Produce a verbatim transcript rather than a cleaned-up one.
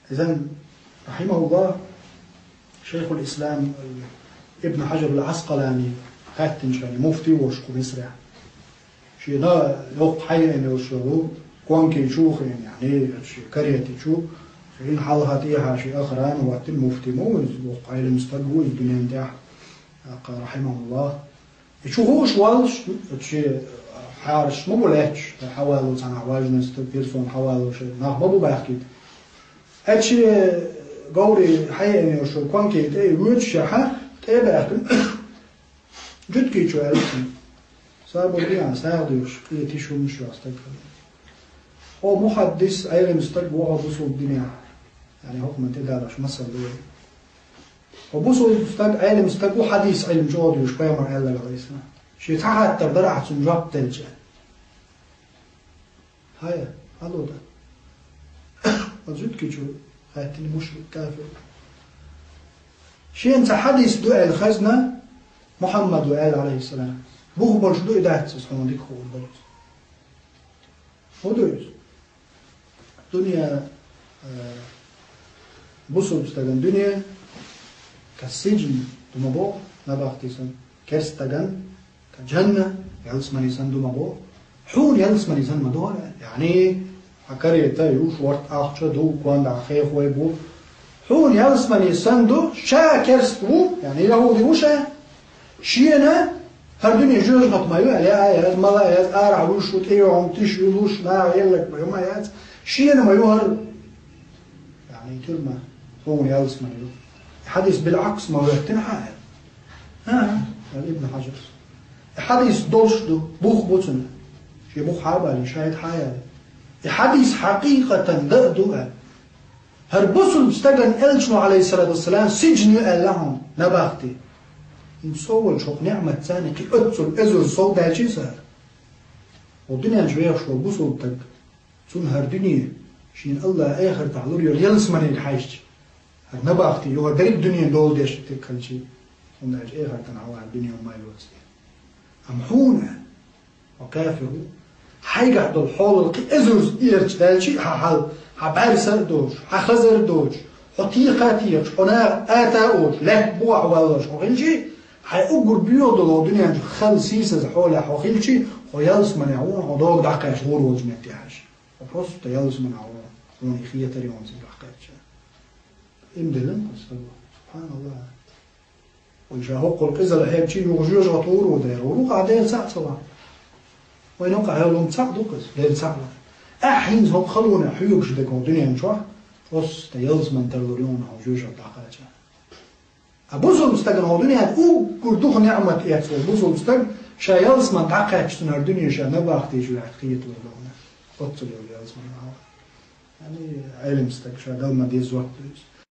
Изан, рахьимахуллах, шайхул ислам Ибн Хьаджар ал-Ӏаскъалани хаьттинчу хенахь, муфти волуш кху Мисрехь. Шена йоккха хьаеана йолуш йолу конки чу хиъна, яъни, шен карета чу хиъна, хьалха тӀехьа шен охрана хӀоттийна, муфти ма ву иза, воккха Ӏелам стаг ву иза дуьнен тӀехь, тӀаккха, рахьимахуллах. И чу хууш воллуш, шен хьараш ма бу лаьтташ, хьавало цхьанхьа важный стаг, персона хьавало, шен нах ма бу баьхкийта. Аьлча шен говрий хьаеана йолуш йолу конки тӀе и воьдушехь, тӀе а баьхкина, жуьгтичо аьлла цуьнга: «Сабур де, сагӀа доьхуш, къен тиша хӀуманаш йолу стаг». Хьо мухьаддис, Ӏелам стаг ву хьо бусулба динехь, яъни хӀокхунна тӀедалош масал ду вай. Хьо бусулба стаг, Ӏелам стаг ву, хьадис Ӏилма чӀогӀа доьшуш, пайхамар аьлларг, Ӏалайхиссалам. Шен цхьа хаттар дара ахь цунна жоп делча. Хьая, хьало дан. Оцу жуьгтичо хаьттина, мушрик, кафир. Шена цхьа хьадис ду аьлла хезна, Мухьаммада аьлла, Ӏалайхиссалам. Бух болуш ду и, дац иза, хьуна дика хуур бара иза. ХӀун ду иза? Дуьне, э, бусулба стагана дуьне, кассиджин ду ма боху, набахти санна, керста стагана, ка джанна, ялсамани санна ду ма боху. Хьуна ялсамани санна ма ду хӀара, яъни, хьан карета ю, шорта ахча ду, кондахь хехой бу. Хьуна ялсамани санна ду, ша керста ву, яъни яхӀуди ву ша. Шена хӀара дуьне жоьжахати ма ю аьлла, яа яц, мала яц, арахь вуьш ву, тӀе йогӀу, тиша ю луш, наха елларг ма ю, ма яц. Шена ма ю хӀара. Яъни, тюрьма, хьуна ялсамани ю. Хьадис билгӀакс ма хӀоьттина хьан аьлла. ХӀан, аьлла Ибн Хьаджарс. И хьадис долуш ду, бух бу цуьнан. Шен бух хьа а балийна, шайта хьа а яьлла. И хьадис хьакъикъатан дан а ду аьлла. ХӀара бусулба стагана элчано, Ӏалайхиссалату вассалам, сиджин ю аьлла хьуна, набахти. ХӀинца сов волчу хӀокху неӀматца кхин оццул эзар сов даьлчий сан? Хьо дуьнен чу вехаш волу бусулба стаг, цунна хӀара дуьне, шена Аллаха эхартахь лур йолу ялсаманиг хьаьжча, хӀара набахти ю, хӀара дерриг дуьне дола деш стаг хилчий, хӀунда аьлча эхартана хьалха дуьне ма йоцу те. Амма хьуна, хьо кафир ву, хьайгахь долу хьолал кхин эзарза эрча даьлчий хьан хьал, хьан бӀаьрса а доцуш, хьан хазар а доцуш, хьо теха а техаш, хьо наха ата а оцуш, лаьтта бухахь валлалаш хьо хилчий, хьайн уггар боьха долу хӀокху дуьнен чу хала сийсаза хьолехь хьо хилчий, хьо ялсаманехь ву, хьо догӀу дӀакхаьчча гӀур волчу метте хьаьжча. Хьо просто ялсаманехь ву, хьуна и хетарий хьуна цига дӀакхаьчча. Иман диллина кхуза стага. СубхьаналлахӀ. Вай ша хӀокхул къизалла хьегчий юха жоьжахати гӀур ву дера. ГӀур ву-кх ахь, Дела цхьаъ ца ван. Вайна юкъахь хьевлла цхьаъ ду-кх иза, Дела цхьаъ ван. Ахь хӀинца хӀокху халонехь хьоьгуш дерг хӀокху дуьнен чохь, просто ялсамани тарлур ю хьуна хьо жоьжахати дӀакхаьчча. А бусулба стагана хӀокху дуьнен уггар дукха неӀмат эцна волу бусулба стаг, ша ялсамани дӀакхаьчча, цунна хӀара дуьне ша набахти чу ваьхьча хеталур ду хьуна. Оццул йолу ялсамани хьалха. Яъни, Ӏелам стаг, ша Далла ма-дезза жоп ду иза.